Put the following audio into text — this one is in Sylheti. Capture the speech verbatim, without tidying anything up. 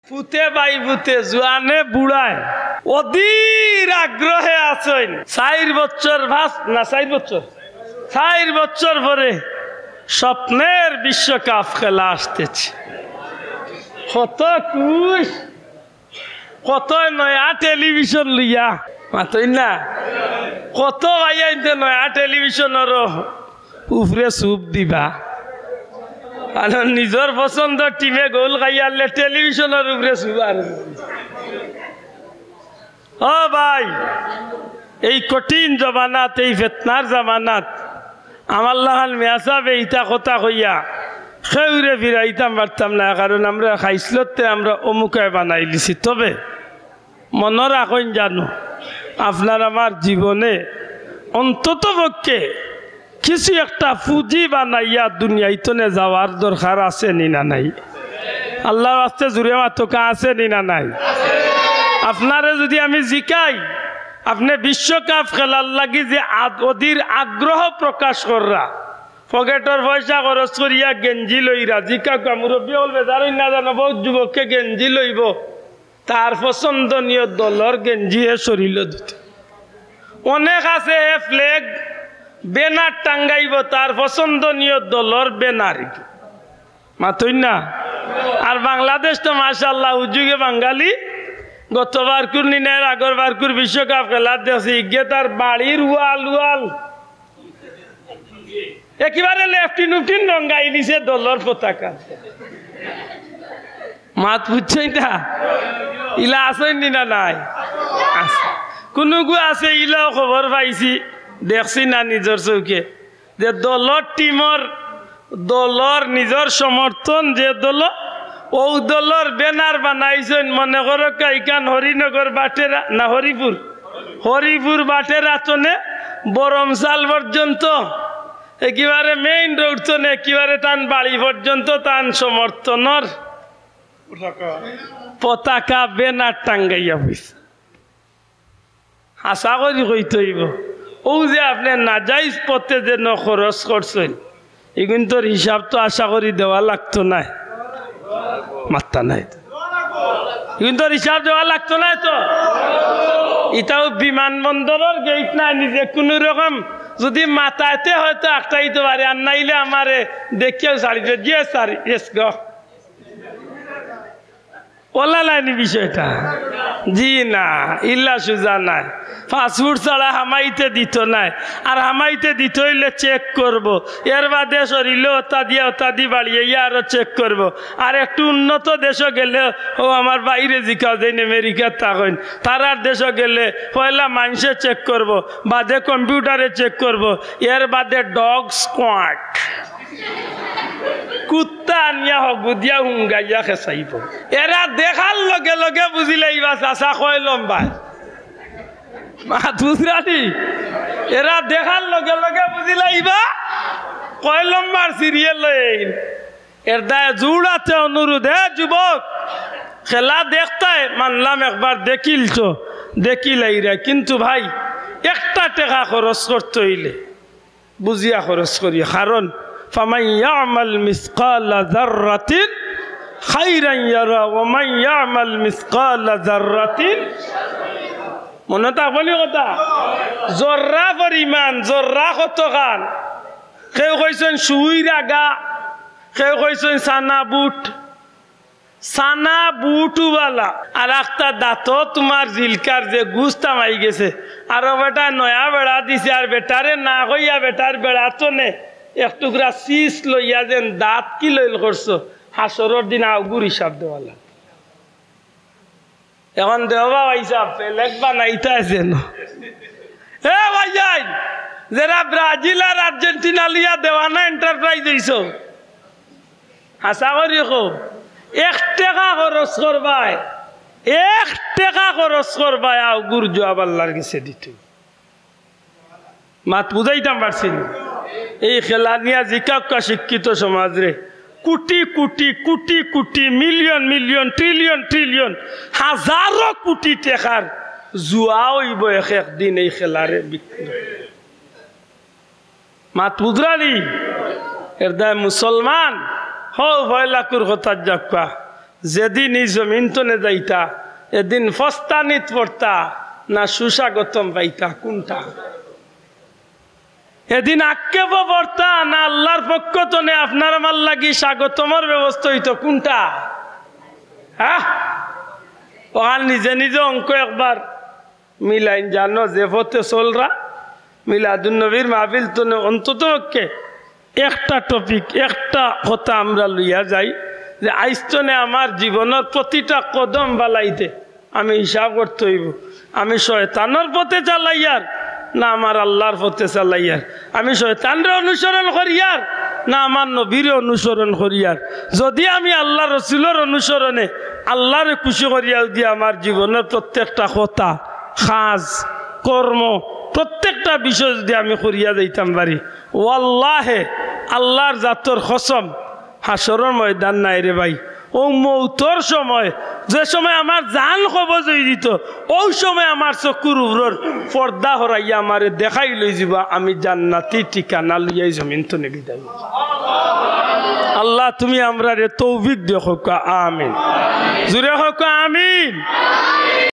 পুতে বাই পুতে, জুয়ানে বুড়ায়, অধীর আগ্রহে আছইন। চাইর বছর, পাঁচ না, চাইর বছর, চাইর বছর পরে স্বপ্নের বিশ্বকাপ খেলা আসতেছে। কত খুশ, কত নয়া টেলিভিশন লইয়া, মাতইন না, কত ভাইয়াইন্তে নয়া টেলিভিশনর উপরে চুপ দিবা। কারণ নিজর পছন্দর টিমে গোল খাইয়ারলে টেলিভিশনর উপরে চুপ আর। ও ভাই, এই কঠিন জমানাত, এই ফিতনার জমানাত আমার লাখান মিয়া সাবে ইতা কথা কইয়া কেউরে ফিরাইতাম পারতাম না, কারণ আমরা খাইছলতে আমরা অমুকায় বানাইলিছি। তবে মনো রাখইন জানো, আপনার আমার জীবনে অন্তত পক্ষে কিছু একটা পুঁজি বানাইয়া দুনিয়াইতনে যাওয়ার দরকার আছে নি না নাই? আল্লার ওয়াস্তে জুরে মাতউক্কা, আছে নি না নাই? আপনারে যুদি আমি জিকাই, আপনে বিশ্বকাপ খেলার লাগি যে আদ-, অধীর আগ্রহ প্রকাশ কররা, পকেটর পয়সা খরচ করিয়া গেঞ্জি লইরা, জিকাউক্কা, মুরব্বি অকল বেজার অইন না জানো, বউত যুবকে গেঞ্জি লইবো, তার পছন্দনীয় দলর গেঞ্জি হে শরীলো দিতে। অনেক আছে হে ফ্ল্যাগ, ব্যানার টাঙ্গাইবো, তার পছন্দনীয় দলর ব্যানার। মাতইন না? আর বাংলাদেশ তো মাশাআল্লাহ, উজুগে বাঙালি। গতবারকুর নি না এর আগরবারকুর বিশ্বকাপ খেলাত দেখছি, ইগে তার বাড়ির ওয়াল ওয়াল একেবারে লেফটিন উফটিন রঙ্গাই নিছে দলর পতাকা। মাত বুঝছইন না? ইলা আছইন নি না নাই? আছে। কুনুগু আছে, ইলাও খবর পাইছি, দেখছি না নিজর চউখে, যে দলর টিমর, দলর নিজর সমর্থন যে দল, অউ দলর ব্যানার বানাইছইন, মনে করউক্কা ইখান হরিনগর বাটেরা না হরিপুর, হরিপুর বাটেরা তনে বরমসাল পর্যন্ত, একেবারে মেইন রোড তনে একেবারে তান বাড়ি পর্যন্ত তান সমর্থনর পতাকা ব্যানার টাঙ্গাইয়া বইছে। হাছা করি কইতে অইবো, অউ যে আপনে নাজাইজ পথে যে ন খরচ করছইন, ইগুইন্তর হিসাব তো আশা করি দেওয়া লাগতো নায়। মাত্তা নাই তো। ইগুইন্তর হিসাব দেওয়া লাগতো নায় তো। ইটাও বিমানবন্দরর গেইট নায়, নিজে কুনু রকম যুদি মাতাইতে হয়তো আটকাইতে পারে, আর নাইলে আমারে দেখিয়াউ ছাড়ি দে, গিয়া ছাড়ি, yes, go। ওলা লাইনি বিষয়টা? জি না, ইলা সুজা নায়। পাসপোর্ট ছাড়া হামাইতে দিতো নায়, আর হামাইতে দিতো অইলে চেক করবো, এর বাদে শরীলো অতা দিয়া অতা দি বাড়িয়ে ইয়া আরো চেক করবো। আর একটু উন্নত দেশো গেলে, ও আমার বাইরে জিকাও যেইন আমেরিকাত থাকইন, তারার দেশো গেলে পয়লা মাইনষে চেক করবো, বাদে কম্পিউটারে চেক করবো, এর বাদে ডগ স্কোয়াড। কুত্তা আনিয়া হগুদিয়া হুঙ্গাইয়া খেসাইবো। এরা দেখার লগে লগে বুঝিলাইবা চাচা কয় লম্বায়। মাত বুঝরানি? এরা দেখার লগে লগে বুঝিলাইবা কয় লম্বার সিরিয়াল লইন। এর দায় জুড়াতে অনুরোধ, এ যুবক, খেলা দেখতায় মানলাম একবার দেখিল তো, দেখিলাইরা, কিন্তু ভাই একটা টেকা খরচ করতে অইলে বুঝিয়া খরচ করিও, কারণ فمن يعمل مثقال ذرة خيرا يره ومن يعمل مثقال ذرة, মনো থাকবো নি কথা? জর্রা পরিমাণ, জর্রা কতখান? কেউ কইছইন সুইর আগা, কেউ কইছইন সানা বুট। সানা বুটুবালা, আর একটা দাঁতো তুমার জিলকার যে গুস্তা মাই গেছে, আর বেটা নয়া বেড়া দিছে, আর বেটারে না কইয়া বেটার বেড়া তনে এক টুকরা চিজ লইয়া যেন দাঁত কি লইল করছো, হাসরর দিন আউগুর হিসাব দেওয়ালা। এখন দেওবা ভাই সাহেব, ফেলেক বানাইতা আছে না? এ ভাইয়াই, যেরা ব্রাজিল আর আর্জেন্টিনা লইয়া দেওয়ানা এন্টারপ্রাইজ অইছো, হাছা করি কও, এক টেকা খরচ করবায়, এক টেকা খরচ করবায়, আউগুর জুয়াব আল্লার গেছে দিতে। মাত বুঝাইতাম পারছি নি? এই খেলা নিয়া জিকাউক্কা শিক্ষিত সমাজরে, কুটি কুটি, কুটি কুটি, মিলিয়ন মিলিয়ন, ট্রিলিয়ন ট্রিলিয়ন, হাজারো কুটি টেকার জুয়া অইবো এক একদিন এই খেলারে বিক্রি। মাত বুঝরানি? এর দায় মুসলমান, হউ পয়লাকুর কথা যাউক্কা। যেদিন ই জমিন তনে যাইতা, এদিন ফস্তানিত পড়তা না সুস্বাগতম পাইতা, কুনটা? এদিন আক্ষেপো পড়তা না আল্লার পক্ষ তনে আপনার আমার লাগি স্বাগতমর ব্যবস্থা অইতো, কুনটা? হ্যাঁ, অখান নিজে নিজে অঙ্ক একবার মিলাইন। জানো, যে পথে চলরা, মিলাদুন নবীর মাহফিল তনে অন্তত পক্ষে একটা টপিক, একটা কথা আমরা লইয়া যাই যে আইজ তনে আমার জীবনর প্রতিটা কদম বালাইতে আমি হিসাব করতে অইবো, আমি শয়তানর পথে চালাইয়ার না আমার আল্লার পথে চালাইয়ার, আমি শয়তানরে অনুসরণ করিয়ার না আমার নবীরে অনুসরণ করিয়ার। যদি আমি আল্লার রসুলর অনুসরণে আল্লারে খুশি করিয়া যদি আমার জীবনর প্রত্যেকটা কথা, কাজ, কর্ম, প্রত্যেকটা বিষয় যদি আমি করিয়া যাইতাম পারি, ওয়াল্লাহে, আল্লার জাতর কসম, হাশরর ময়দান নাই রে ভাই। অউ মৌতর সময়, যে সময় আমার জান কবজ অই দিতো, অউ সময় আমার চকুর উপরর পর্দা হরাইয়া আমারে দেখাই লই যিবা, আমি জান্নাতি ঠিকানা লইয়া ই জমিন তনে বিদায়। আল্লাহ, তুমি আমরারে তৌফিক দিও, কউক্কা আমিন। জুরে কউক্কা আমিন।